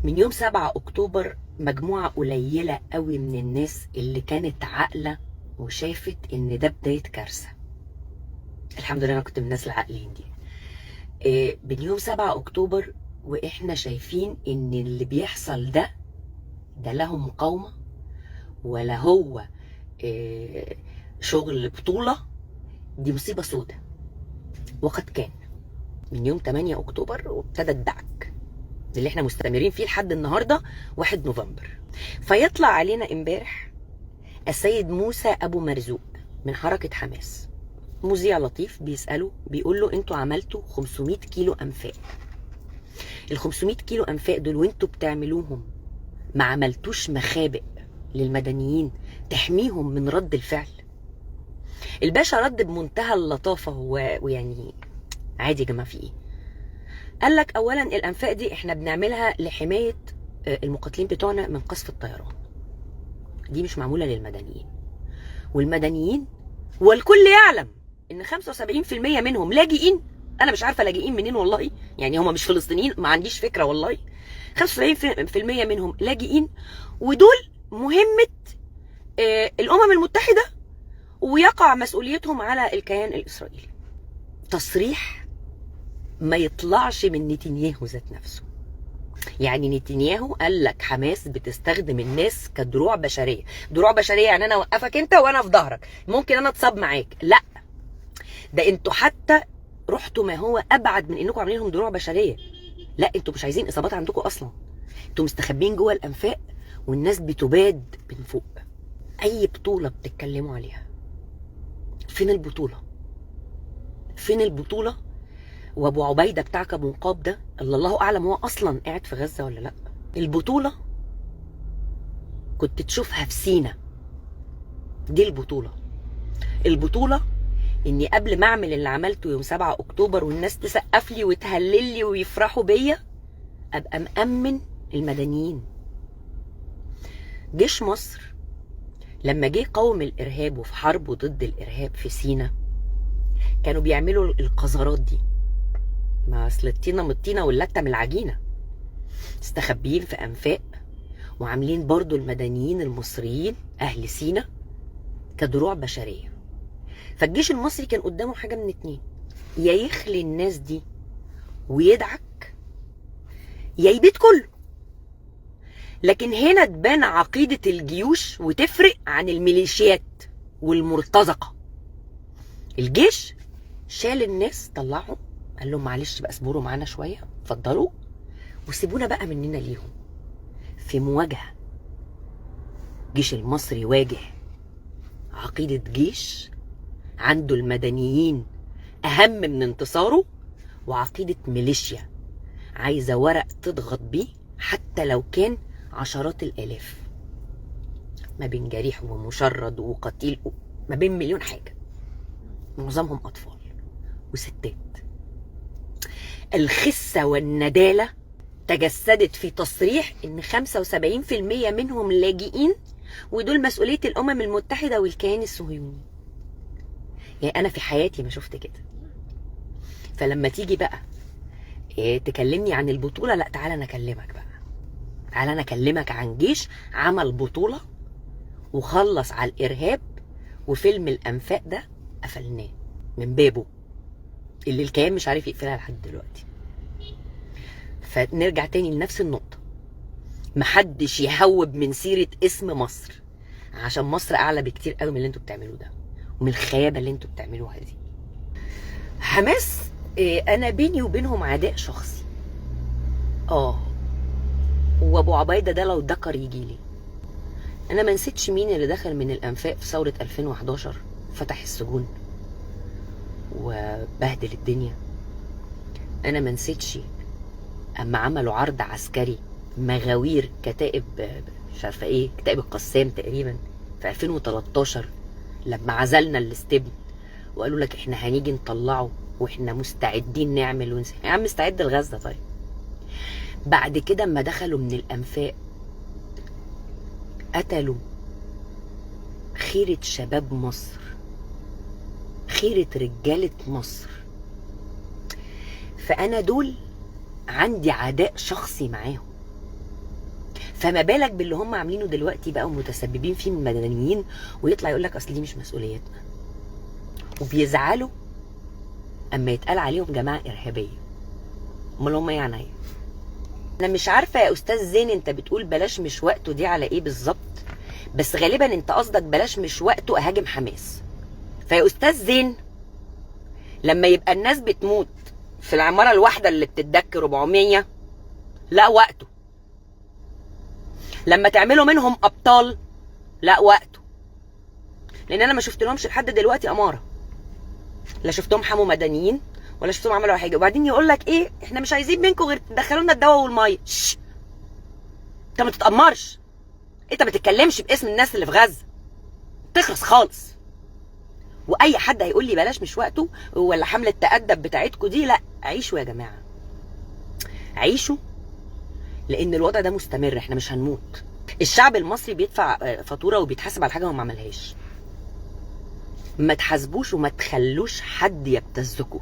من يوم 7 اكتوبر مجموعة قليله قوي من الناس اللي كانت عاقلة وشافت ان ده بداية كارثة. الحمد لله انا كنت من الناس العاقلين دي. من يوم 7 اكتوبر واحنا شايفين ان اللي بيحصل ده له مقاومة ولا هو شغل بطوله، دي مصيبة سودة. وقد كان من يوم 8 اكتوبر وابتدى الدعك اللي احنا مستمرين فيه لحد النهارده 1 نوفمبر. فيطلع علينا امبارح السيد موسى ابو مرزوق من حركة حماس، مذيع لطيف بيساله بيقول له انتوا عملتوا 500 كيلو انفاق، ال 500 كيلو انفاق دول وانتوا بتعملوهم ما عملتوش مخابئ للمدنيين تحميهم من رد الفعل؟ الباشا رد بمنتهى اللطافه ويعني عادي يا جماعة في ايه؟ قال لك اولا الانفاق دي احنا بنعملها لحماية المقاتلين بتوعنا من قصف الطيران، دي مش معمولة للمدنيين، والمدنيين والكل يعلم ان 75% منهم لاجئين. انا مش عارفه لاجئين منين والله، يعني هم مش فلسطينيين، ما عنديش فكرة والله. 75% منهم لاجئين، ودول مهمة الامم المتحدة ويقع مسؤوليتهم على الكيان الاسرائيلي. تصريح ما يطلعش من نتنياهو ذات نفسه. يعني نتنياهو قال لك حماس بتستخدم الناس كدروع بشرية، دروع بشرية يعني انا اوقفك انت وانا في ظهرك، ممكن انا اتصاب معاك. لا، ده انتوا حتى رحتوا ما هو ابعد من انكم عاملينهم دروع بشرية. لا، انتوا مش عايزين اصابات عندكم اصلا، انتوا مستخبيين جوه الانفاق والناس بتباد من فوق. اي بطوله بتتكلموا عليها؟ فين البطولة؟ فين البطولة؟ وابو عبيده بتاعك ابو نقاب ده اللي الله اعلم هو اصلا قاعد في غزة ولا لا. البطولة كنت تشوفها في سينا، دي البطولة. البطولة اني قبل ما اعمل اللي عملته يوم 7 اكتوبر والناس تسقف لي وتهلل لي ويفرحوا بيا، ابقى مأمن المدنيين. جيش مصر لما جه قاوم الارهاب وفي حربه ضد الارهاب في سينا كانوا بيعملوا القذرات دي، ما اصل الطينه من الطينه واللته من العجينة، مستخبيين في انفاق وعاملين برضو المدنيين المصريين اهل سينا كدروع بشرية. فالجيش المصري كان قدامه حاجة من اتنين، يا يخلي الناس دي ويدعك يا يبيت كله. لكن هنا تبان عقيدة الجيوش وتفرق عن الميليشيات والمرتزقه. الجيش شال الناس طلعهم، قال لهم معلش بقى اصبروا معانا شوية، اتفضلوا وسيبونا بقى مننا ليهم. في مواجهة الجيش المصري واجه عقيدة جيش عنده المدنيين اهم من انتصاره، وعقيدة ميليشيا عايزه ورق تضغط بيه حتى لو كان عشرات الالاف، ما بين جريح ومشرد وقتيل، ما بين مليون حاجة، معظمهم اطفال وستات. الخسة والندالة تجسدت في تصريح ان 75% منهم لاجئين ودول مسؤولية الامم المتحدة والكيان الصهيوني. يعني انا في حياتي ما شفت كده. فلما تيجي بقى تكلمني عن البطولة، لا تعالى انا اكلمك بقى، تعالى انا اكلمك عن جيش عمل بطولة وخلص على الارهاب، وفيلم الانفاق ده قفلناه من بابه اللي الكيان مش عارف يقفلها لحد دلوقتي. فنرجع تاني لنفس النقطة، محدش يهوب من سيرة اسم مصر، عشان مصر أعلى بكتير قوي من اللي انتوا بتعملوه ده ومن الخيابة اللي انتوا بتعملوها دي. حماس أنا بيني وبينهم عداء شخصي، وابو عبيدة ده لو ذكر يجيلي. أنا ما نسيتش مين اللي دخل من الأنفاق في ثورة 2011 فتح السجون وبهدل الدنيا. انا ما نسيتش اما عملوا عرض عسكري مغاوير كتائب مش عارفه ايه، كتائب القسام تقريبا في 2013 لما عزلنا الاستبن وقالوا لك احنا هنيجي نطلعه واحنا مستعدين نعمل يا عم استعد لغزة. طيب بعد كده اما دخلوا من الانفاق قتلوا خيرة شباب مصر، خيرة رجالة مصر. فأنا دول عندي عداء شخصي معاهم. فما بالك باللي هم عاملينه دلوقتي بقى ومتسببين فيه من مدنيين، ويطلع يقول لك اصل دي مش مسؤوليتنا، وبيزعلوا اما يتقال عليهم جماعة ارهابية. امال هم يعني ايه؟ انا مش عارفه يا استاذ زين انت بتقول بلاش مش وقته دي على ايه بالظبط، بس غالبا انت قصدك بلاش مش وقته اهاجم حماس. فيا استاذ زين لما يبقى الناس بتموت في العمارة الواحدة اللي بتدك 400، لا وقته. لما تعملوا منهم ابطال، لا وقته. لان انا ما شفت لهمش لحد دلوقتي اماره، لا شفتهم حموا مدنيين ولا شفتهم عملوا حاجة. وبعدين يقول لك ايه، احنا مش عايزين منكم غير تدخلوا لنا الدواء والمية. انت ما تتامرش، انت ما تتكلمش باسم الناس اللي في غزة، تخلص خالص. واي حد هيقول لي بلاش مش وقته ولا حمله تأدب بتاعتكم دي، لا، عيشوا يا جماعة، عيشوا، لان الوضع ده مستمر، احنا مش هنموت. الشعب المصري بيدفع فاتورة وبيتحاسب على حاجة هو ما عملهاش. ما تحاسبوش وما تخلوش حد يبتزكوا.